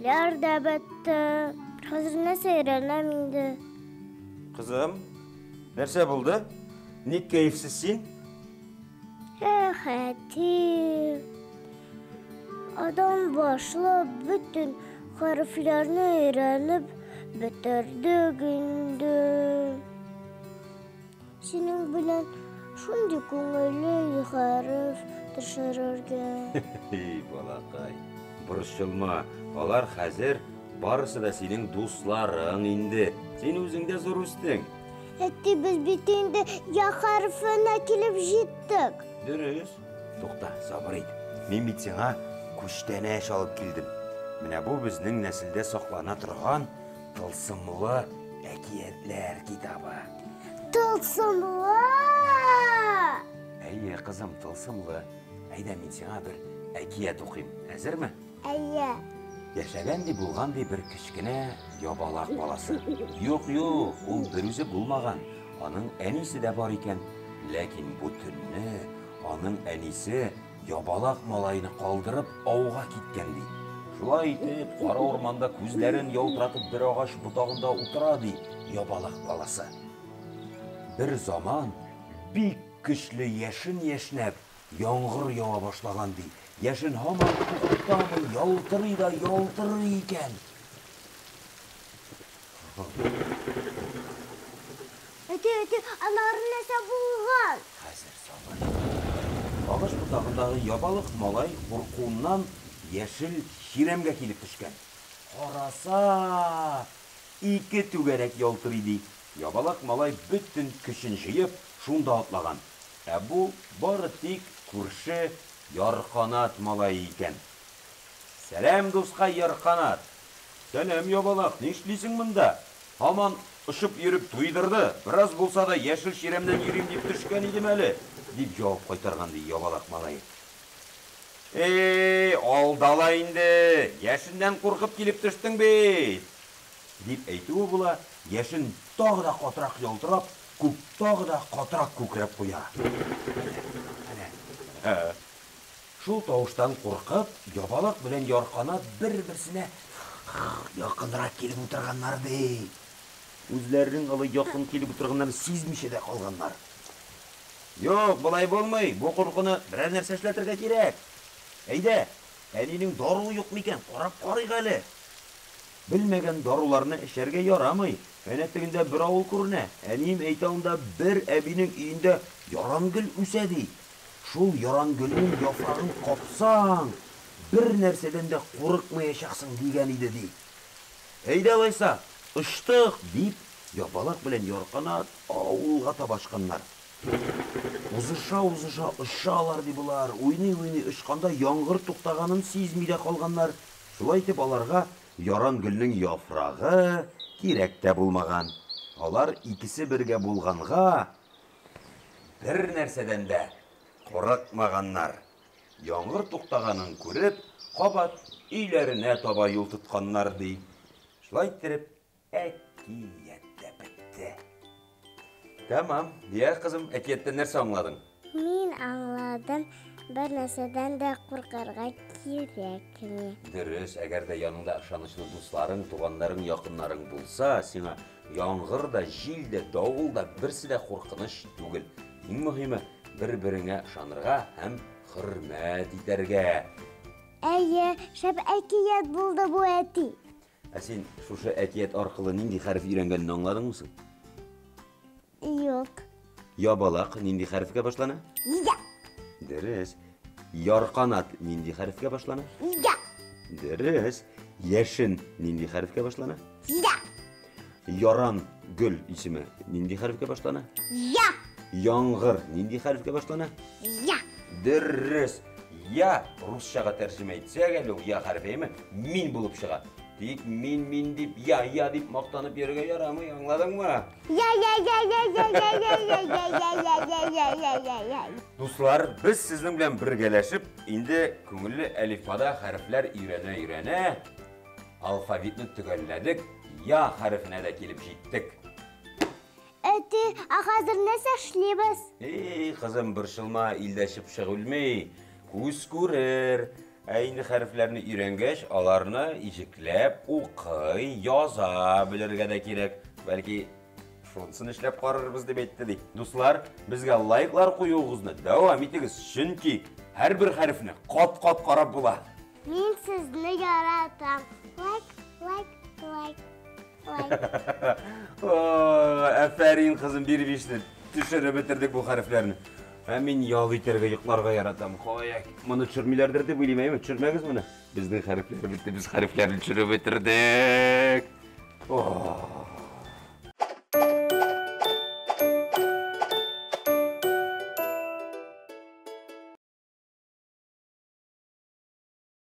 Хәрефләр дә бетте. Хәзер нәрсә өйрәнәм инде? Кызым, нәрсә булды? Ник кәефсез син? Эх, әти. Адан башлап бөтен хәрефләрне өйрәнеп бетердек инде. Синең белән шундый күңелле хәреф төшерергә. Эй, балакай, борчылма. Алар хәзер барысы да синең дусларың инде. Син үзең дә зур үстең. Әти, без бит инде Я хәрефенә килеп җиттек. Дөрес. Тукта, сабыр ит. Мин бит сиңа күчтәнәч алып килдем. Менә бу безнең нәселдә саклана торган тылсымлы әкиятләр китабы. Тылсымлы! Әйе, кызым, тылсымлы. Әйдә, мин сиңа бер әкият укыйм. Әзерме? Әйе. Яшәгән ди, булган ди бер кечкенә ябалак баласы. Юк, юк, ул берүзе булмаган. Аның әнисе дә бар икән. Ләкин бу төнне аның әнисе ябалак малайны калдырып ауга киткән ди. Шулай итеп, кара урманда күзләрен ялтыратып бер агач ботагында утыра ди ябалак баласы. Бер заман бик көчле яшен яшьнәп, яңгыр ява башлаган ди. Яшен һаман туктамый, ялтырый да ялтырый икән. Әти, әти, аннары нәрсә булган? Хәзер сабыр. Агач ботагындагы ябалак малай куркуыннан яшел чирәмгә килеп төшкән. Караса, ике түгәрәк ялтырый ди. Ябалак малай бөтен көчен җыеп, шунда атлаган. Ә бу бары тик күрше Ярканат малае икән. Сәлам, дускай Ярканат! Сәлам, ябалак, нишлисең монда? Һаман очып йөреп туйдырды, бераз булса да яшел чирәмнән йөрим дип төшкән идем әле, дип җавап кайтарган ди ябалак малае. Эй, алдала инде, яшеннән куркып килеп төштең бит! Дип әйтүе була, яшен тагы да катырак ялтырап, күк тагы да катырак күкрәп куя. Әнә, әнә. Шул тавыштан куркып, ябалак белән Ярканат бер-берсенә якынрак килеп утырганнар, ди. Үзләренең алай якын килеп утырганнарын сизмичә дә калганнар. Юк, болай булмый, бу куркуны берәр нәрсә эшләтергә кирәк. Әйдә, әнинең даруы юк микән, карап карыйк әле. Белмәгән даруларны эчәргә ярамый. Әнә тегендә бер авыл күренә. Әнием әйтә, анда бер әбинең өендә ярангөл үсә, ди. Шул ярангөлнең яфрагын капсаң, бер нәрсәдән дә курыкмаячаксың, дигән иде, ди. Әйдә алайса, очтык, дип, ябалак белән Ярканат авылга таба очканнар. Узыша-узыша очалар, ди болар. Уйный-уйный очканда яңгыр туктаганын сизми дә калганнар. Шулай итеп аларга яран гөлнең яфрагы кирәк тә булмаган. Алар икесе бергә булганга бер нәрсәдән дә курыкмаганнар. Яңгыр туктаганын күреп, кабат өйләренә таба юл тотканнар, ди. Шулай иттереп, әкият тә бетте. Тәмам. Я, кызым, әкияттән нәрсә аңладың? Мин аңладым, бер нәрсәдән дә куркырга кирәкми. Дөрес, әгәр дә яныңда ышанычлы дусларың, туганнарың, якыннарың булса, сиңа яңгыр да, җил дә, давыл да берсе дә куркыныч түгел. Иң мөһиме, бер-береңә ышанырга һәм хөрмәт итәргә. Әйе, шәп әкият булды бу, әти. Ә син шушы әкият аркылы нинди хәреф өйрәнгәнен аңладыңмы соң? Юк. Ябалак нинди хәрефкә башлана? Я. Дөрес. Ярканат нинди хәрефкә башлана? Я. Дөрес. Яшен нинди хәрефкә башлана? Я. Яран гөл исеме нинди хәрефкә башлана? Я. Яңгыр нинди хәрефкә башлана? Я. Дөрес. Я русчага тәрҗемә итсәк әле ул я хәрефе әйме? Мин булып чыга. Тик мин мин дип я я дип мактанып йөрергә ярамый, аңладыңмы? Я я я я я я я я я я я я я я я я. Дуслар, без сезнең белән бергәләшеп инде күңелле әлифбада хәрефләр өйрәнә-өйрәнә алфавитны төгәлләдек, я хәрефенә дә килеп җиттек. Әти, ә хәзер нәрсә эшлибез? Эй, кызым, борчылма, илдә чыпчык үлми. Күз күрер. Ә инде хәрефләрне өйрәнгәч, аларны иҗекләп укый, яза белергә дә кирәк. Бәлки, шунысын эшләп карарбыз дип әйтте ди. Дуслар, безгә лайклар куюыгызны дәвам итегез, чөнки һәрбер хәрефне кат-кат карап була. Мин сезне яратам. Лайк, лайк, лайк, лайк. Әфәрин, кызым, бир бишне. Төшереп бетердек бу хәрефләрне. Ә мин ял итәргә, йокларга яратам. Кая, моны төшермиләрдер дип уйлыйм, әйме? Төшермәгез моны. Безнең хәрефләр бетте, без хәрефләрне төшереп бетердек. Ох.